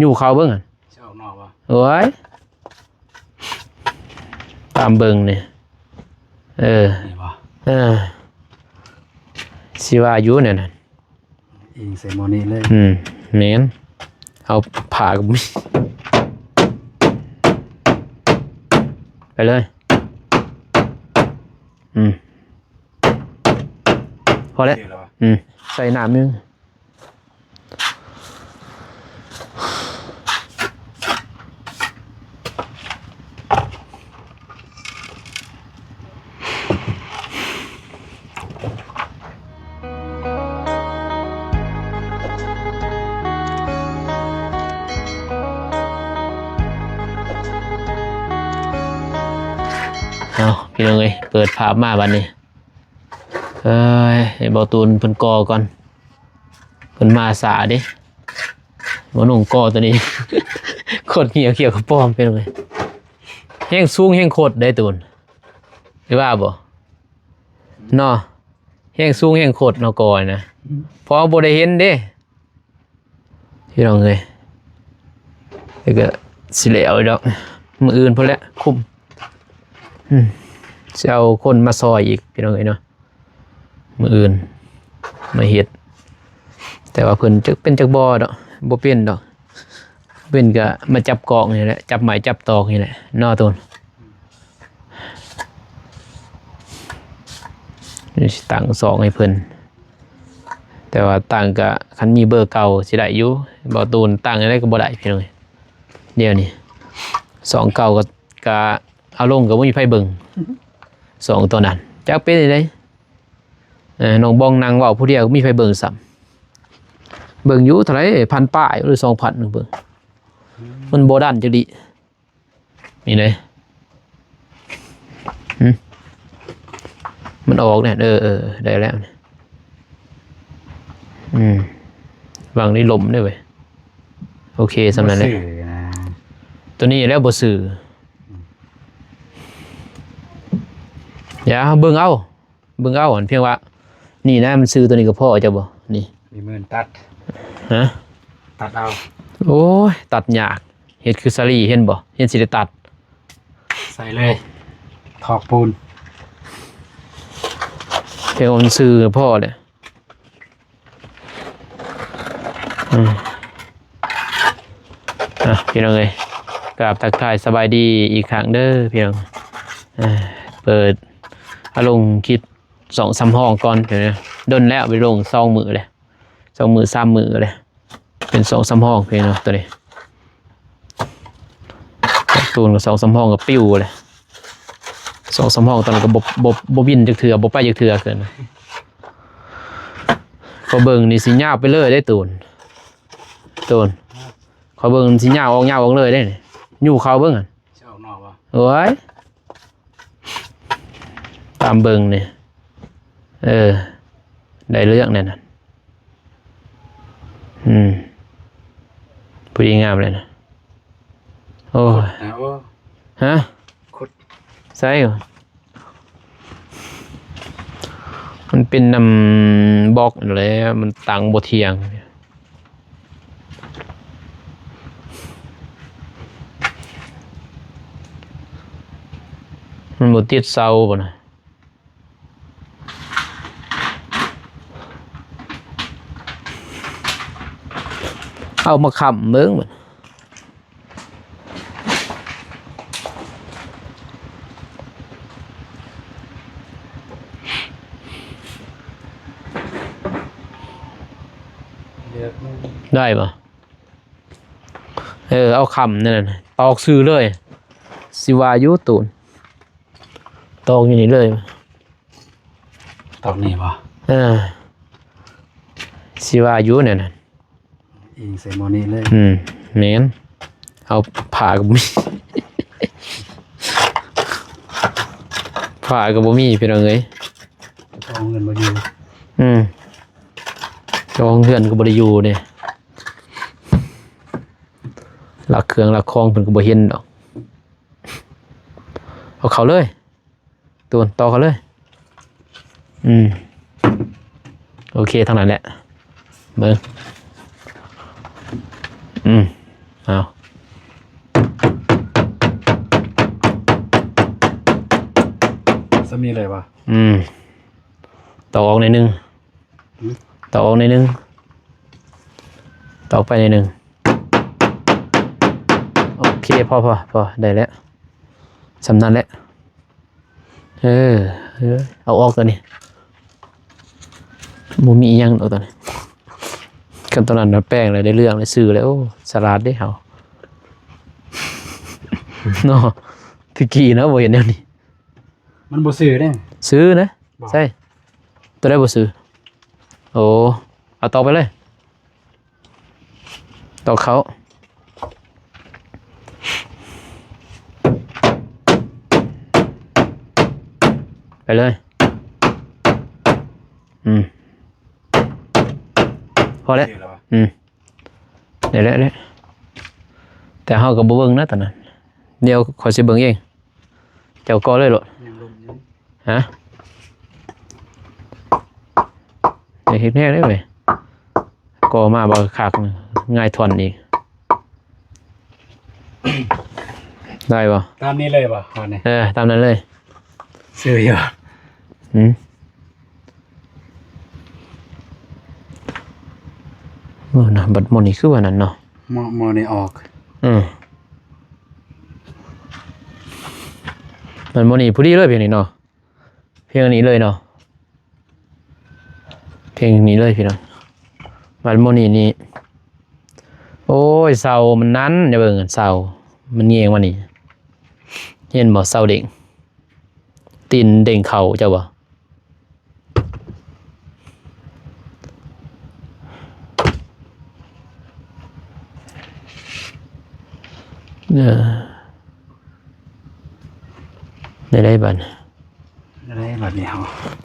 ຍູ້ເຂົ້າເບິ່ງຫັ້ນ ຊິອອກນອກບໍ່? ໂອ້ຍ ຕາມເບິ່ງນີ້ ເອີ ນີ້ບໍ່? ເອີ ຊິວ່າຢູ່ແນວນັ້ນ ອີງໃສ່ໝໍ້ນີ້ເລີຍ. ອືມ ແມ່ນ ເອົາຜ້າກໍມີ ໄປເລີຍ. ອືມ ພໍແລ້ວ. ອືມ ໃສ່ນ້ຳໜຶ່ງ. ເອົາ ພີ່ນ້ອງເອີຍ ເປີດພາບມາບັດນີ້ ເອີຍ ໃຫ້ເບົາຕູນເພິ່ນກໍ່ກ່ອນ ເພິ່ນມາສາເດ້. ບໍ່ນຸ່ງກໍ່ຕົວນີ້ ໂຄດເຫື່ອຂຽວກະປອມ ພີ່ນ້ອງເອີຍ ແຮງສູງແຮງໂຄດໄດ໋ຕູນ ຫຼືວ່າບໍ່ເນາະ? ແຮງສູງແຮງໂຄດເນາະ ກໍ່ນະ ອືມ ເພາະບໍ່ໄດ້ເຫັນເດ້ ພີ່ນ້ອງເອີຍ ແຕ່ກໍຊິແລ້ວດອກ ມື້ອື່ນພຸ້ນແຫຼະຄຸມ. ອືມ ຊິເອົາຄົນມາຊ່ອຍອີກ ພີ່ນ້ອງເອີຍເນາະ ມື້ອື່ນມາເຮັດ ແຕ່ວ່າເພິ່ນຈັກເປັນຈັກບໍ່ດອກ ບໍ່ເປັນດອກ ເພິ່ນກໍມາຈັບກອກນີ້ແຫຼະ ຈັບໄມ້ຈັບຕອກນີ້ແຫຼະເນາະ ຕູນ. ນີ້ຊິຕັ້ງສອງໃຫ້ເພິ່ນ ແຕ່ວ່າຕັ້ງກະ ຄັນມີເບີເກົ່າຊິໄດ້ຢູ່ ບໍ່ຕູນຕັ້ງຈັ່ງໃດກໍບໍ່ໄດ້ ພີ່ນ້ອງເອີຍ. ດຽວນີ້ສອງເກົ່າກໍ ກະເອົາລົງກໍບໍ່ມີໃຜເບິ່ງ ສອງຕົວນັ້ນ ຈັກເປັນຈັ່ງໃດ. ເອີ ນ້ອງບອງນັ່ງເວົ້າຜູ້ດຽວ ມີໃຜເບິ່ງຊ້ຳ ເບິ່ງຢູ່ເທົ່າໃດ ພັນປາຍ ຫຼື ສອງພັນ ເບິ່ງ ມັນບໍ່ດັນຈັກດີ້. ນີ້ເດ້ ຫຶ ມັນອອກແນ່ ເອີ ເອີ ໄດ້ແລ້ວ ອືມ ຫວັງນີ້ລົມເດ້ເວີຍ ໂອເຄ ສ່ຳນັ້ນແຫຼະ ບໍ່ຊື່ນະ ຕົວນີ້ແຫຼະບໍ່ຊື່ ອືມ ຢ່າ ເບິ່ງເອົາ ເບິ່ງເອົາ ອັນພຽງວ່າ ນີ້ນະ ມັນຊື່ຕົວນີ້ກໍພໍ ເຈົ້າບໍ່ ນີ້ ມີໝື່ນຕັດ ຮະ ຕັດເອົາ ໂອ້ຍ ຕັດຍາກ ເຮັດຄືສາລີ ເຫັນບໍ່ ເຫັນຊິໄດ້ຕັດ ໃສ່ເລີຍ ຖອກປູນ ພຽງວ່າມັນຊື່ພໍແຫຼະ ອືມ ອ່ະ ພີ່ນ້ອງເອີຍ ກາບທັກທາຍສະບາຍດີອີກຄັ້ງເດີພີ່ນ້ອງ ເປີດ ອາ ລົງຄລິບ ສອງສາມຫ້ອງກ່ອນ ດົນແລ້ວບໍ່ໄດ້ລົງ ສອງມື້ແລ້ວ ສອງມື້ສາມມື້ແລ້ວ ເປັນສອງສາມຫ້ອງພີ່ນ້ອງ ໂຕນີ້ ກາຕູນກໍສອງສາມຫ້ອງກໍປິວແລ້ວ ສອງສາມຫ້ອງຕອນນັ້ນກໍບໍ່ ບໍ່ ບໍ່ບິນຈັກເທື່ອ ບໍ່ໄປຈັກເທື່ອ ຄືນ ຂ້ອຍເບິ່ງນີ້ຊິຍາວໄປເລີຍເດ້ ຕູນ ຕູນ ຂ້ອຍເບິ່ງຊິຍາວອອກ ຍາວອອກເລີຍເດ້ນີ້ ຍູ້ເຂົ້າເບິ່ງຫັ້ນ ຊິອອກນອກບໍ່? ໂອ້ຍ ຕາມເບິ່ງນີ້ ເອີ ໄດ້ເລື່ອງແນ່ນອນ ອືມ ພໍດີງາມເລີຍນະ ໂອ້ຍ ໂອ້ ຮະ ຂຸດ ໃສ່ ມັນເປັນນ້ຳບລັອກຫັ້ນແຫຼະ ມັນຕັ້ງບໍ່ທ່ຽງ ມັນບໍ່ຕິດເສົາພຸ້ນນະ ເອົາມາຄ້ຳເບິ່ງ ໄດ້ບໍ່? ເອີ ເອົາຄ້ຳນັ້ນນະ ຕອກຊື່ເລີຍ ຊິວ່າຢູ່ ຕູນ ຕອກຢູ່ນີ້ເລີຍ ຕອກນີ້ບໍ່? ເອີ ຊິວ່າຢູ່ແນວນັ້ນ ອີງໃສ່ໝໍ້ນີ້ເລີຍ ອືມ ແມ່ນ ເອົາຜ້າກໍບໍ່ມີ ຜ້າກໍບໍ່ມີ ພີ່ນ້ອງເອີຍ ເຈົ້າຂອງເຮືອນບໍ່ຢູ່ ອືມ ເຈົ້າຂອງເຮືອນກໍບໍ່ໄດ້ຢູ່ເດ້ ລັກເຄື່ອງລັກຂອງເພິ່ນກໍບໍ່ເຫັນດອກ ເອົາເຂົ້າເລີຍ ຕູນ ຕໍ່ເຂົ້າເລີຍ ອືມ ໂອເຄ ທາງນັ້ນແຫຼະ ເບິ່ງ ອືມ ເອົາ ສ່ຳນີ້ເລີຍວະ? ອືມ ຕອກອອກໜ້ອຍໜຶ່ງ. ຫືມ? ຕອກອອກໜ້ອຍໜຶ່ງ ຕອກໄປໜ້ອຍໜຶ່ງ. ໂອເຄ ພໍ ພໍ ພໍ ໄດ້ແລ້ວ ສ່ຳນັ້ນແຫຼະ. ເອີ ເອີ ເອົາອອກຕົວນີ້ ບໍ່ມີອີ່ຫຍັງດອກຕົວນີ້. ຄັນຕົວນັ້ນນະແປງແລ້ວ ໄດ້ເລື່ອງ ໄດ້ຊື່ແລ້ວ. ໂອ້ ສະຫຼາດເດ້ເຮົາເນາະ. ແຕ່ກີ້ເນາະ ບໍ່ເຫັນແນວນີ້. ມັນບໍ່ຊື່ເດ້. ຊື່ນະ. ບໍ່ ໃຊ່ ຕົວໃດບໍ່ຊື່? ໂອ້ ເອົາຕອກໄປເລີຍ. ຕອກເຂົ້າ ໄປເລີຍ. ອືມ ພໍແລ້ວ. ອືມ ໄດ້ແລ້ວ ໄດ້. ແຕ່ເຮົາກໍບໍ່ເບິ່ງນະຕອນນັ້ນ. ດຽວຂ້ອຍຊິເບິ່ງເອງ. ເຈົ້າກໍ່ເລີຍໂລດ. ຍັງລົມຢູ່. ຮະ? ຢ່າເຮັດແຮງເດ້ເວີຍ. ກໍ່ມາບໍ່ຄັກ ຫງາຍທ້ອນອີກ. ໄດ້ບໍ່? ຕາມນີ້ເລີຍບໍ່? ເອີ ຕາມນັ້ນເລີຍ. ຊື່ຢູ່. ຫືມ? ເອີ ນະ ບັດໝໍນີ້ຄືວ່ານັ້ນເນາະ. ໝໍ ໝໍນີ້ອອກ. ເອີ ບັດໝໍນີ້ພໍດີເລີຍ ພຽງນີ້ເນາະ. ພຽງອັນນີ້ເລີຍເນາະ. ພຽງນີ້ເລີຍພີ່ນ້ອງ. ບັດໝໍນີ້ນີ້ ໂອ້ຍ ເສົາມັນນັ້ນ ຢ່າເບິ່ງເສົາ ມັນແຍງມານີ້. ເຫັນບໍ່? ເສົາເດັງ ຕີນເດັງເຂົ້າ ເຈົ້າບໍ່? ເອີ ໄດ້ ໄດ້ບັດ ໄດ້ບັດນີ້ເຮົາ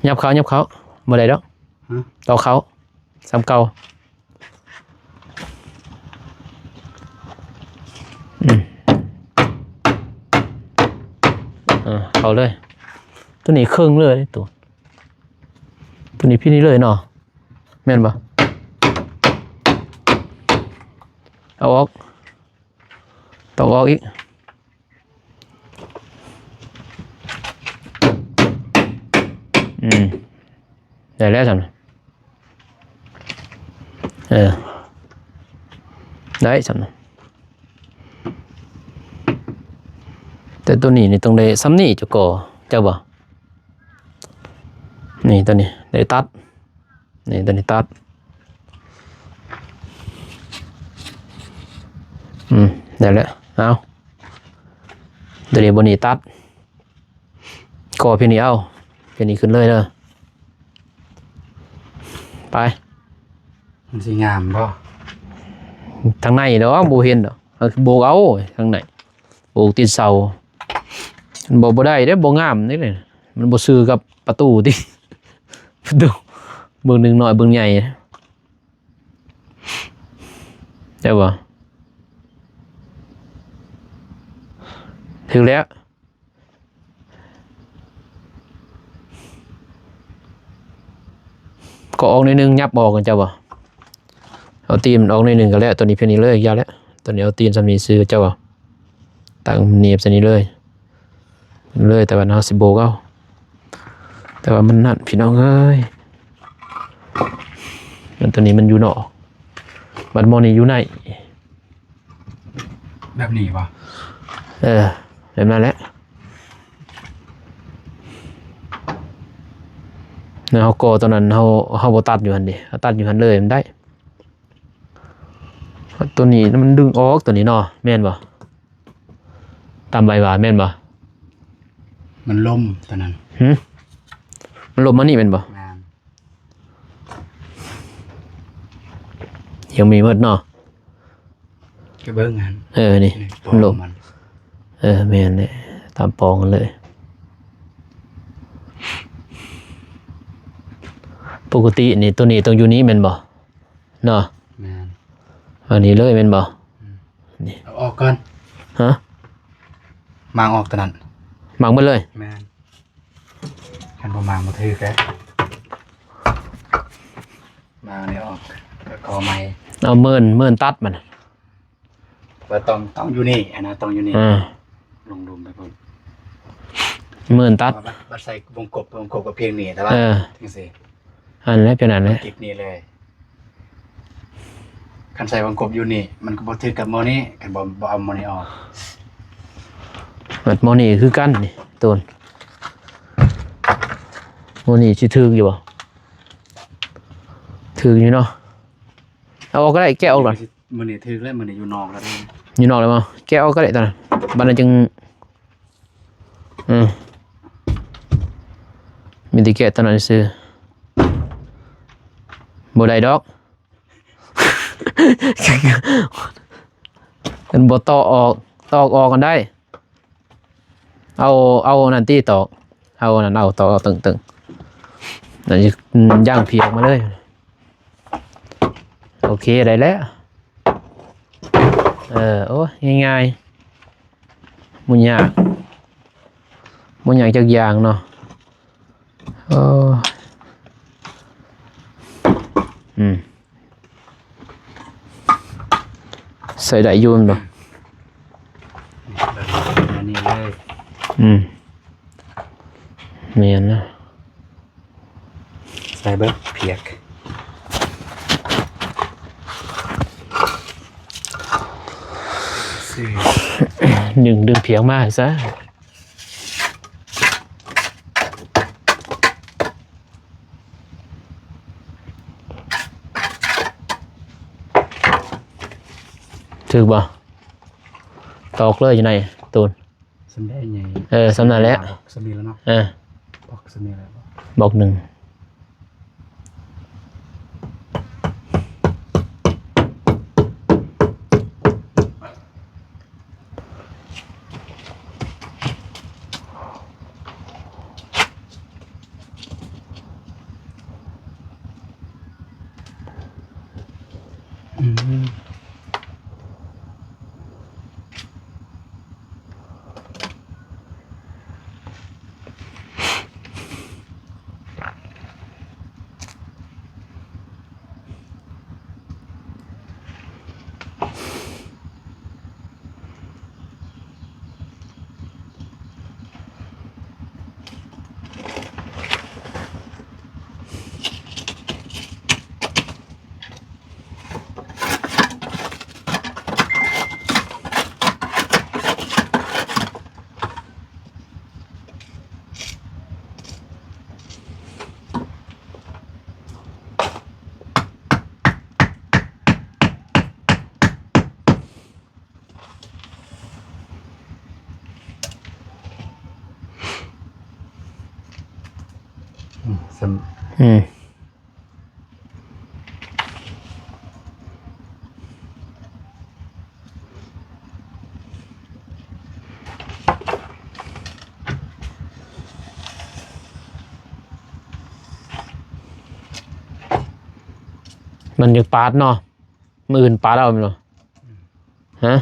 ຫຍັບເຂົ້າ ຫຍັບເຂົ້າ ບໍ່ໄດ້ດອກ. ຫືມ? ຕໍ່ເຂົ້າ ສ່ຳເກົ່າ. ອືມ ເອີ ເຂົ້າເລີຍ. ຕົວນີ້ເຄິ່ງເລີຍ ຕົວ ຕົວນີ້ພິດນີ້ເລີຍເນາະ ແມ່ນບໍ່? ເອົາອອກ ຕ້ອງອອກອີກ. ອືມ ໄດ້ແລ້ວຊັ້ນ. ເອີ ໄດ້ຊັ້ນ. ແຕ່ຕົວນີ້ນີ້ຕ້ອງໄດ້ສ່ຳນີ້ ເຈົ້າກໍ ເຈົ້າບໍ່? ນີ້ ຕົວນີ້ໄດ້ຕັດ. ນີ້ ຕົວນີ້ຕັດ. ອືມ ໄດ້ແລ້ວ. ເອົາ ຕົວນີ້ ບ່ອນນີ້ຕັດ. ກໍພຽງນີ້ເອົາ ພຽງນີ້ຂຶ້ນເລີຍເດີ. ໄປ. ມັນຊິງາມບໍ່? ທາງໃນດອກ ບໍ່ເຫັນດອກ. ເອົາ ໂບກເອົາທາງໃນ ໂບກຕິດເສົາ. ມັນບໍ່ ບໍ່ໄດ້ເດ້ ບໍ່ງາມເດ້. ມັນບໍ່ຊື່ກັບປະຕູຕິ ປະຕູ ເບິ່ງໜຶ່ງນ້ອຍເບິ່ງໃຫຍ່ ໄດ້ບໍ່? ຖືກແລ້ວ. ກໍອອກໜ້ອຍໜຶ່ງ ຫຍັບອອກ ເຈົ້າບໍ່? ເອົາຕີນມັນອອກໜ້ອຍໜຶ່ງກໍແລ້ວ. ຕົວນີ້ພຽງນີ້ເລີຍ ຢ່າແລ້ວ. ຕົວນີ້ເອົາຕີນສ່ຳນີ້ຊື່ ເຈົ້າບໍ່? ຕັ້ງໜີບສ່ຳນີ້ເລີຍ ເລີຍ. ແຕ່ວ່າເຮົາຊິໂບກເອົາ ແຕ່ວ່າມັນນັ້ນ ພີ່ນ້ອງເອີຍ. ມັນ ຕົວນີ້ມັນຢູ່ນອກ ບັດໝໍນີ້ຢູ່ໃນ. ແບບນີ້ບໍ່? ເອີ ແບບນັ້ນແຫຼະ. ແລ້ວເຮົາກໍຕອນນັ້ນ ເຮົາ ເຮົາບໍ່ຕັດຢູ່ຫັ້ນເດ ເຮົາຕັດຢູ່ຫັ້ນເລີຍ ມັນໄດ້. ຕົວນີ້ມັນດຶງອອກ ຕົວນີ້ເນາະ ແມ່ນບໍ່? ຕາມໃບວ່າແມ່ນບໍ່? ມັນລົມຕົວນັ້ນ. ຫື? ມັນລົມມານີ້ແມ່ນບໍ່? ແມ່ນ. ຍັງມີໝົດເນາະ ກະເບິ່ງຫັ້ນ. ເອີ ນີ້ ນີ້ ມັນລົມ ປອງມັນ. ເອີ ແມ່ນເດ້ ຕາມປອງກັນເລີຍ. ປົກກະຕິນີ້ ຕົວນີ້ຕ້ອງຢູ່ນີ້ແມ່ນບໍ່? ເນາະ ແມ່ນ. ອັນນີ້ເລີຍແມ່ນບໍ່? ອືມ ນີ້ ເອົາອອກກ່ອນ. ຮະ? ໝາກອອກຕົວນັ້ນ ໝາກໝົດເລີຍ. ແມ່ນ. ຄັນບໍ່ມາບໍ່ຖືກເດ້ ມານີ້ອອກ ກໍກໍໃໝ່. ເອົາເມີນ ເມີນຕັດມັນ. ວ່າຕ້ອງ ຕ້ອງຢູ່ນີ້ຫັ້ນນະ ຕ້ອງຢູ່ນີ້ ອ່າ ລົງຫຼຸມໄປພຸ້ນ ໝື່ນຕັດ ບັດ ບັດໃສ່ວົງກົບ ວົງກົບກໍພຽງນີ້ ແຕ່ວ່າ ເອີ ຈັ່ງຊີ້ ອັນນັ້ນແຫຼະ ເປັນອັນນັ້ນແຫຼະ ຕິດນີ້ເລີຍ. ຄັນໃສ່ວົງກົບຢູ່ນີ້ ມັນກໍບໍ່ຖືກກັບໝໍ້ນີ້ ຄັນບໍ່ ບໍ່ເອົາໝໍ້ນີ້ອອກ. ບັດໝໍ້ນີ້ຄືກັນນີ້ ໂຕນ ໝໍ້ນີ້ຊິຖືກຢູ່ບໍ່? ຖືກຢູ່ເນາະ. ເອົາອອກກໍໄດ້ ແກະອອກກ່ອນ. ມື້ນີ້ຖືກແລ້ວ ມື້ນີ້ຢູ່ນອກແລ້ວ ຢູ່ນອກແລ້ວບໍ່? ແກະອອກກໍໄດ້ຕອນນັ້ນ ບັດນັ້ນຈຶ່ງ ອືມ ມີແຕ່ແກະຕອນນັ້ນຊື່ ບໍ່ໄດ້ດອກ ມັນບໍ່ຕອກອອກ ຕອກອອກກັນໄດ້. ເອົາ ເອົາອັນນັ້ນຕິ ຕອກ ເອົາອັນນັ້ນ ເອົາ ຕອກເອົາຕຶງໆ ນັ້ນ ຢ່າງພຽກມາເລີຍ. ໂອເຄ ໄດ້ແລ້ວ. ເອີ ໂອ້ຍ ງ່າຍໆ ບໍ່ຍາກ ບໍ່ຍາກຈັກຢ່າງເນາະ. ເອີ ອືມ ໃສ່ໄດ້ຢູ່ແມ່ນບໍ່? ອັນນີ້ເລີຍ ອືມ ແມ່ນນະ. ໃສ່ເບິ່ງພຽກ ດຶງ ດຶງພຽກມາໃຫ້ຊະ. ຖືກບໍ່? ຕອກເລີຍຢູ່ໃນໂຕນ ສ່ຳໃດໃຫຍ່? ເອີ ສ່ຳນັ້ນແຫຼະ ສ່ຳນີ້ແຫຼະເນາະ. ເອີ ບອກສ່ຳນີ້ແຫຼະ ບອກໜຶ່ງ. ອືມ ອືມ ສ່ຳ ອືມ ມັນຢາກປາດເນາະ. ມື້ອື່ນປາດເອົາແມ່ນບໍ່? ຮະ?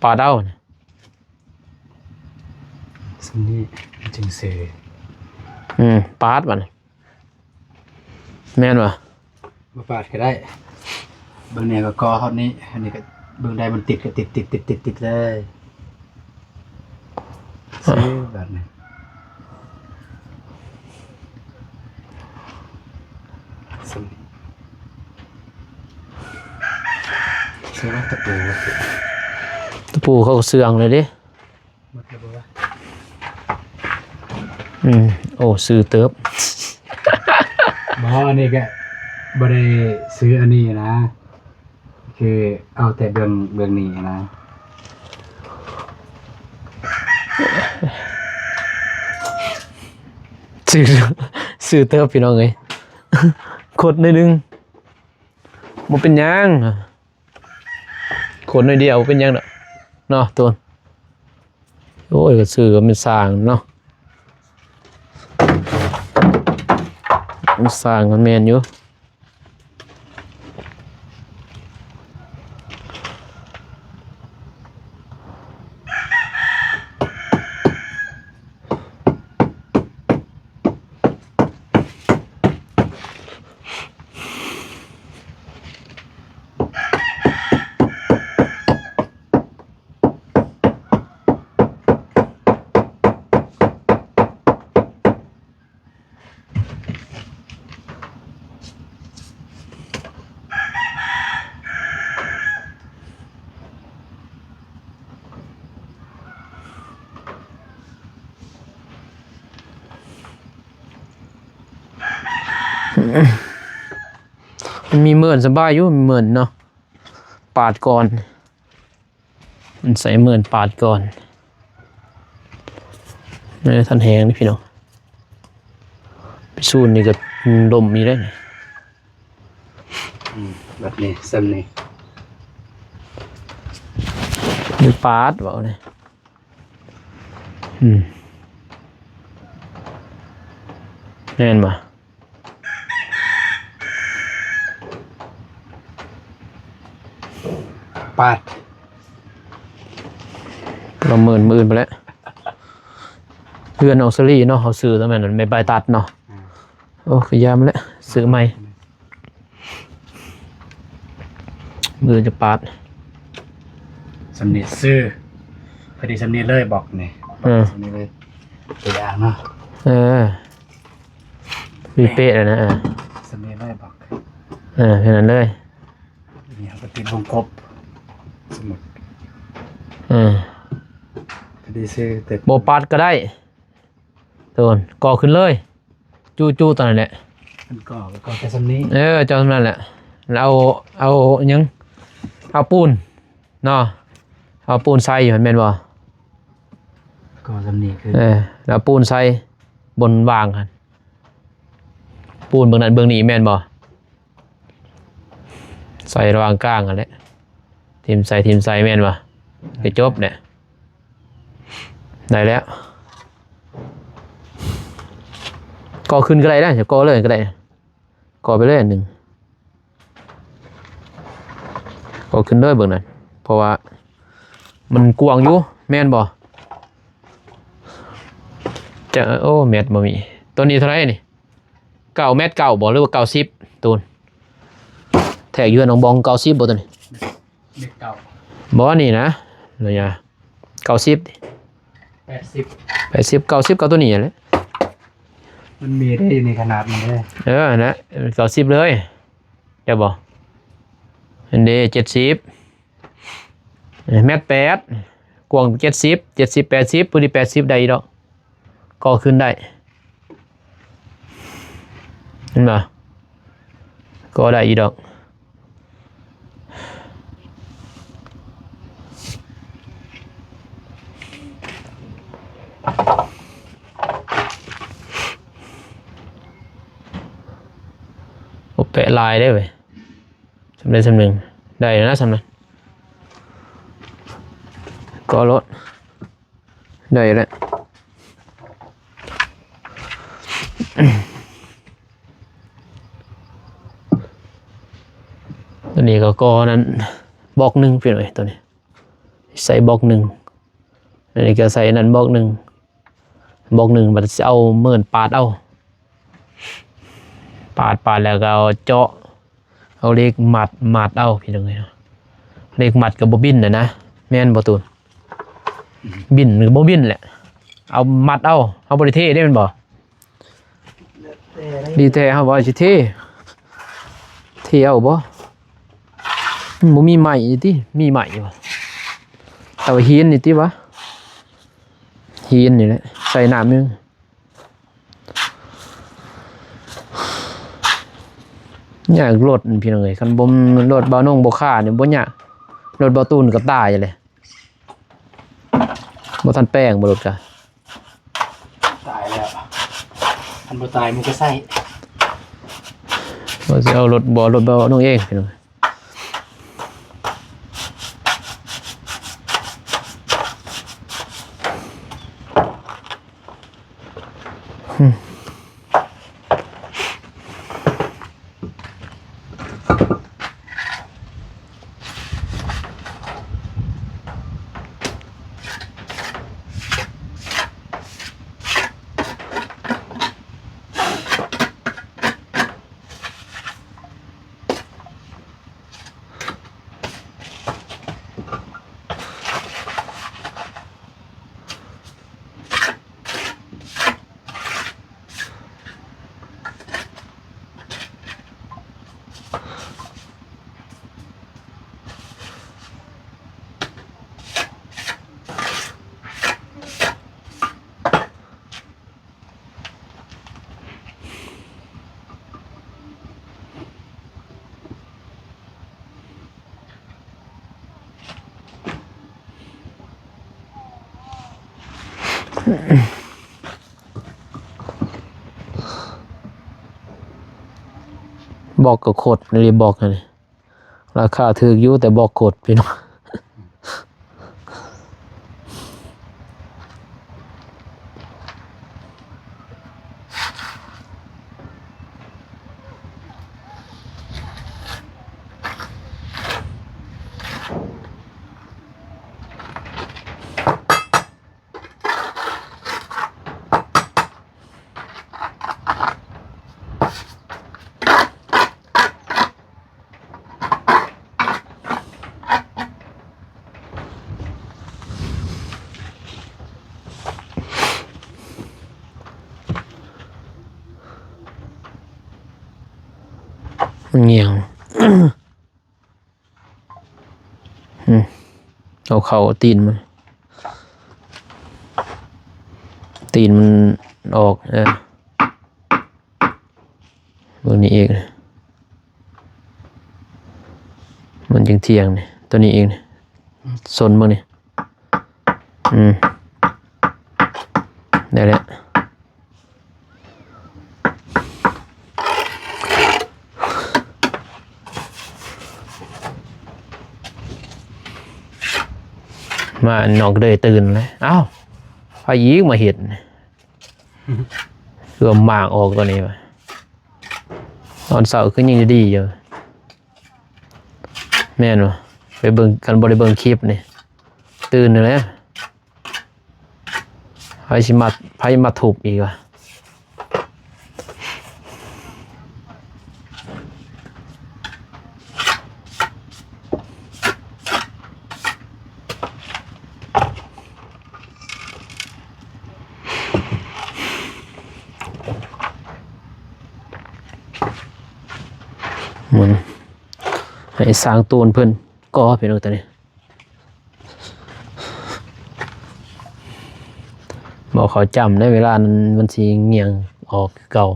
ປາດເອົາ ສ່ຳນີ້ຈຶ່ງຊື່. ອືມ ປາດບັດນີ້ ແມ່ນບໍ່? ບໍ່ປາດກໍໄດ້. ເບິ່ງແນ່ກໍກໍຮອດນີ້ ອັນນີ້ກໍເບິ່ງໄດ້ ມັນຕິດກໍຕິດ ຕິດ ຕິດ ຕິດ ຕິດເລີຍ. ຊື່ບາດນີ້ ເຊື່ອຕະປູ ຕະປູເຂົາກໍເຊື່ອງເລີຍເດ້. ໝົດແລ້ວບໍ່ວະ? ອືມ ໂອ້ ຊື່ເຕີບ. ບໍ່ ອັນນີ້ກໍບໍ່ໄດ້ຊື່ອັນນີ້ນະ. ຄືເອົາແຕ່ເບື້ອງ ເບື້ອງນີ້ນະ ຊື່ ຊື່ເຕີບພີ່ນ້ອງເອີຍ. ຄົດໜ້ອຍໜຶ່ງ ບໍ່ເປັນຫຍັງ ຄົດໜ້ອຍດຽວບໍ່ເປັນຫຍັງດອກເນາະ ໂຕນ. ໂອ້ຍ ກໍຊື່ກໍແມ່ນສ້າງເນາະ ມັນສ້າງກໍແມ່ນຢູ່. ອ ມັນມີເມີນສະບາຍຢູ່ ມີເມີນເນາະ ປາດກ່ອນ ມັນໃຊ້ເມີນປາດກ່ອນ ເອີ ທັນແຮງນີ້ພີ່ນ້ອງ ໄປສູນນີ້ກໍລົ້ມຢູ່ເດ້ ອືມ ແບບນີ້ ສ່ຳນີ້ ມີປາດເວົ້ານີ້ ອືມ ແມ່ນບໍ່? ປາດ ລະເມີນມື້ອື່ນໄປແລ້ວ ເຮືອນນ້ອງສາລີເນາະ ເຮົາຊື້ຕອນນັ້ນແມ່ນແມ່ໃບຕັດເນາະ ອືມ ໂອ້ ກະຢ່າມັນແຫຼະ ຊື້ໃໝ່ ມື້ອື່ນຈະປາດ ສ່ຳນີ້ຊື້ ພໍດີສ່ຳນີ້ເລີຍບລັອກນີ້ ເອີ ສ່ຳນີ້ເລີຍ ຕົວຢ່າງເນາະ ເອີ ມີເປະແລ້ວນະ ເອີ ສ່ຳນີ້ເລີຍບລັອກ ເອີ ແຄ່ນັ້ນເລີຍ ນີ້ເຮົາກໍຕິດວົງກົບ ສົມມຸດ ເອີ ກໍໄດ້ຊື້ແຕ່ ບໍ່ປັດກໍໄດ້ ໂຕນ ກໍ່ຂຶ້ນເລີຍ ຈູໆ ຕອນນັ້ນແຫຼະ ມັນກໍ່ ກໍ່ແຕ່ສ່ຳນີ້ ເອີ ເຈົ້າສ່ຳນັ້ນແຫຼະ ເອົາ ເອົາຫຍັງ ເອົາປູນເນາະ ເອົາປູນໃສ່ຫັ້ນແມ່ນບໍ່? ກໍ່ສ່ຳນີ້ຄື ເອີ ແລ້ວເອົາປູນໃສ່ ບົນວາງຫັ້ນ ປູນເບິ່ງນັ້ນເບິ່ງນີ້ແມ່ນບໍ່? ໃສ່ລະຫວ່າງກາງຫັ້ນແຫຼະ ຖິ້ມໃສ່ ຖິ້ມໃສ່ ແມ່ນບໍ່? ກະຈົບແຫຼະ ໄດ້ແລ້ວ ກໍ່ຂຶ້ນກໍໄດ້ນະ ຈະກໍ່ເລີຍກໍໄດ້ ກໍ່ໄປເລີຍອັນໜຶ່ງ ກໍຂຶ້ນເລີຍເບິ່ງນັ້ນ ເພາະວ່າມັນກວ້າງຢູ່ ແມ່ນບໍ່? ຈະ ໂອ້ ແມັດບໍ່ມີ ຕົວນີ້ເທົ່າໃດນີ້? ເກົ້າແມັດເກົ້າບໍ່ ຫຼືວ່າເກົ້າສິບ? ໂຕນ ແທກຢູ່ເຮືອນນ້ອງບອງ ເກົ້າສິບບໍ່ຕົວນີ້? ເມັດເກົ້າ ບໍ່ ນີ້ນະ ລະຍະ ເກົ້າສິບ ແປດສິບ ແປດສິບ ເກົ້າສິບ ກໍຕົວນີ້ແຫຼະ ມັນມີໄດ້ໃນຂະໜາດນີ້ເດ້ ເອີ ຫັ້ນນະ ເກົ້າສິບເລີຍ ໄດ້ບໍ່? ອັນເດ ເຈັດສິບ ແມັດແປດ ກວ້າງເຈັດສິບ ເຈັດສິບ ແປດສິບ ຜູ້ນີ້ແປດສິບ ໄດ້ອີກດອກ ກໍຂຶ້ນໄດ້ ເຫັນບໍ່? ກໍໄດ້ອີກດອກ ບໍ່ແປະຫຼາຍເດ້ເວີຍ ສ່ຳໃດສ່ຳໜຶ່ງ ໄດ້ແລ້ວນະສ່ຳນັ້ນ ກໍໂລດ ໄດ້ແລ້ວ ຕົວນີ້ກໍ ກໍນັ້ນບລັອກໜຶ່ງ ພີ່ນ້ອງເອີຍ ຕົວນີ້ໃສ່ບລັອກໜຶ່ງ ອັນນີ້ກໍໃສ່ນັ້ນບລັອກໜຶ່ງ ບລັອກໜຶ່ງ ບັດຊິເອົາເມີນປາດເອົາ ປາດ ປາດແລ້ວກໍເອົາເຈາະ ເອົາເຫຼັກມັດ ມັດເອົາ ພີ່ນ້ອງເອີຍ ເຫຼັກມັດກໍບໍ່ບິນນະນະ ແມ່ນບໍ່ຕູນ? ບິນກໍບໍ່ບິນແຫຼະ ເອົາມັດເອົາ ເຮົາບໍ່ໄດ້ເທເດ້ແມ່ນບໍ່? ດີແທ້ເຮົາວ່າຊິເທ ເທເອົາບໍ່? ມັນບໍ່ມີໄມ້ຕິ ມີໄມ້ຢູ່ບໍ່? ແຕ່ວ່າຫີນນີ້ຕິວະ ຫີນນີ້ແຫຼະ ໃສ່ນ້ຳໜຶ່ງ ຍາກລົດພີ່ນ້ອງເອີຍ ຄັນບໍ່ລົດບ່າວນົງບໍ່ຄານີ້ບໍ່ຍາກ ລົດບ່າວຕູນກໍຕາຍແຫຼະ ບໍ່ທັນແປງບໍ່ລົດກະ ຕາຍແລ້ວ ຄັນບໍ່ຕາຍມັນກໍໃຊ້ ວ່າຊິເອົາລົດບໍ່ ລົດບ່າວນົງເອງພີ່ນ້ອງ. ໂ ບລັອກກໍໂຄດ ນີ້ບລັອກຫັ້ນ ລາຄາຖືກຢູ່ ແຕ່ບລັອກໂຄດ ພີ່ນ້ອງ. ມັນຫຍັງ? ອືມ ເອົາເຂົ້າຕີນມັນ ຕີນມັນອອກ ເອີ ເບິ່ງນີ້ອີກ ມັນຈັ່ງທ່ຽງນີ້ ຕົວນີ້ອີກນີ້ ຊົນເບິ່ງນີ້ ອືມ ໄດ້ແລ້ວ. ມານອກເລີຍຕື່ນເລີຍ ອ້າວ ໃຜອີກມາເຮັດ ຄືວ່າໝາກອອກຕົວນີ້ວະ ຕອນເຊົ້າຄືຍັງດີຢູ່ ແມ່ນບໍ່? ໄປເບິ່ງ ຄັນບໍ່ໄດ້ເບິ່ງຄລິບນີ້ ຕື່ນແລ້ວ. ໃຜຊິມາ ໃຜມາທຸບອີກວະ? ມັນໃຫ້ສ້າງໂຕນເພິ່ນກໍ ພີ່ນ້ອງ ຕົວນີ້. ບໍ່ເຂົ້າຈ້ຳໃນເວລານັ້ນ ມັນຊິຫຍັງອອກຄືເກົ່າ.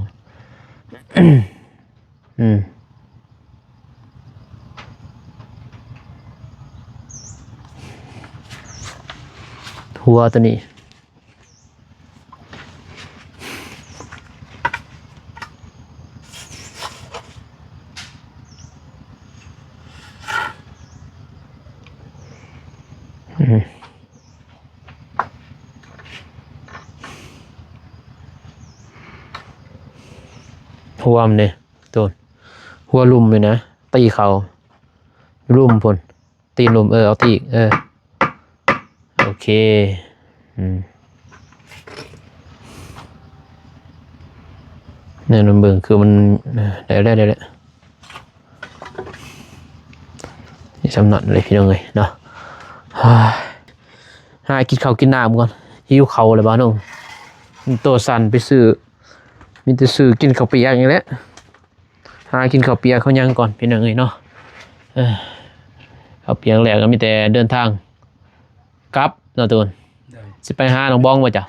ອືມ ຫົວຕົວນີ້ ອືມ ຫົວມັນເດ້ ໂຕນ ຫົວລຸ່ມນີ້ນະ ຕີເຂົ້າ ລຸ່ມພຸ້ນ. ຕີນລຸ່ມ ເອີ ເອົາຕີນ ເອີ ໂອເຄ ອືມ ແນວນຳເບິ່ງຄືມັນ ເອີ ໄດ້ແລ້ວ ໄດ້ແລ້ວ ນີ້ສ່ຳນັ້ນເລີຍ ພີ່ນ້ອງເອີຍເນາະ. ຫາກິນເຂົ້າກິນນ້ຳກ່ອນ ຫິວເຂົ້າແລ້ວ ບ່າວໜຸ່ງ ໂຕສັ່ນໄປຊື້ ມີແຕ່ຊື້ກິນເຂົ້າປຽກນີ້ແຫຼະ. ຫາກິນເຂົ້າປຽກເຂົ້າຫຍັງກ່ອນ ພີ່ນ້ອງເອີຍເນາະ. ເອີ ເຂົ້າປຽກແລ້ວກໍມີແຕ່ເດີນທາງກັບເນາະ ຕູນ. ໂດຍ ຊິໄປຫານ້ອງບອງບໍ່ເຈົ້າ?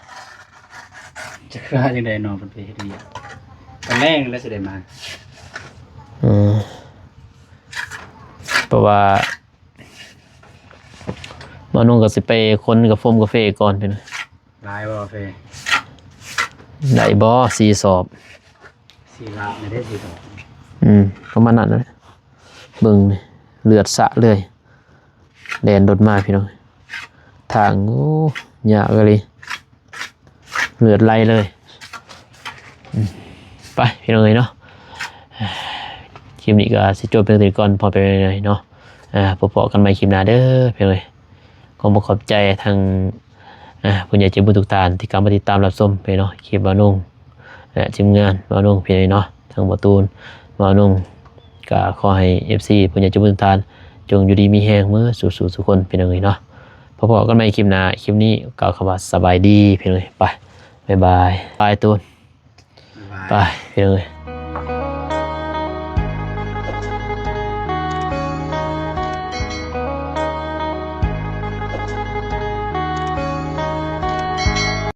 ຈັກວ່າຈັ່ງໃດເນາະ ເພິ່ນໄປເຮັດວຽກ ຕອນແລງແລ້ວຊິໄດ້ມາ. ເອີ ເພາະວ່າບ່າວໜຸ່ງກໍຊິໄປຂົນກາຟົມກາເຟກ່ອນ ພີ່ນ້ອງ. ຫຼາຍບໍ່ເຟ? ໄດ້ບໍ່ ສີ່ສອບ? ສີ່ລາບນີ້ເດ້ ສີ່ສອບ. ອືມ ປະມານນັ້ນແຫຼະ. ເບິ່ງນີ້ ເລືອດສະເລີຍ ແລ່ນລົດມາ ພີ່ນ້ອງ. ທາງ ໂອ້ ຍາກອີ່ຫຼີ ເລືອດໄຫຼເລີຍ. ອືມ ໄປ ພີ່ນ້ອງເອີຍເນາະ. ຄລິບນີ້ກໍຊິຈົບພຽງເທົ່ານີ້ກ່ອນ ພໍ່ແມ່ພີ່ນ້ອງເນາະ. ອ່າ ພົບພໍ້ກັນໃໝ່ຄລິບໜ້າເດີ ພີ່ນ້ອງເອີຍ. ຂໍຂອບໃຈທາງ ອ່າ ຜູ້ໃຫຍ່ໃຈບຸນທຸກທ່ານທີ່ເຂົ້າມາຕິດຕາມຮັບຊົມເນາະ ຄລິບບ່າວໜຸ່ງ ແລະ ທີມງານບ່າວໜຸ່ງ ພີ່ນ້ອງເນາະ. ທັງບ່າວຕູນ ບ່າວໜຸ່ງ ກໍຂໍໃຫ້ເອັຟຊີ ຜູ້ໃຫຍ່ໃຈບຸນທຸກທ່ານ ຈົ່ງຢູ່ດີມີແຮງເໝິດສູ່ໆ ສູ່ຄົນ ພີ່ນ້ອງເອີຍເນາະ. ພໍ້ກັນໃໝ່ຄລິບໜ້າ ຄລິບນີ້ກ່າວຄຳວ່າສະບາຍດີ ພີ່ນ້ອງເອີຍ. ໄປ ບາຍບາຍ ບາຍ ຕູນ. ບາຍບາຍ ໄປ ພີ່ນ້ອງເອີຍ.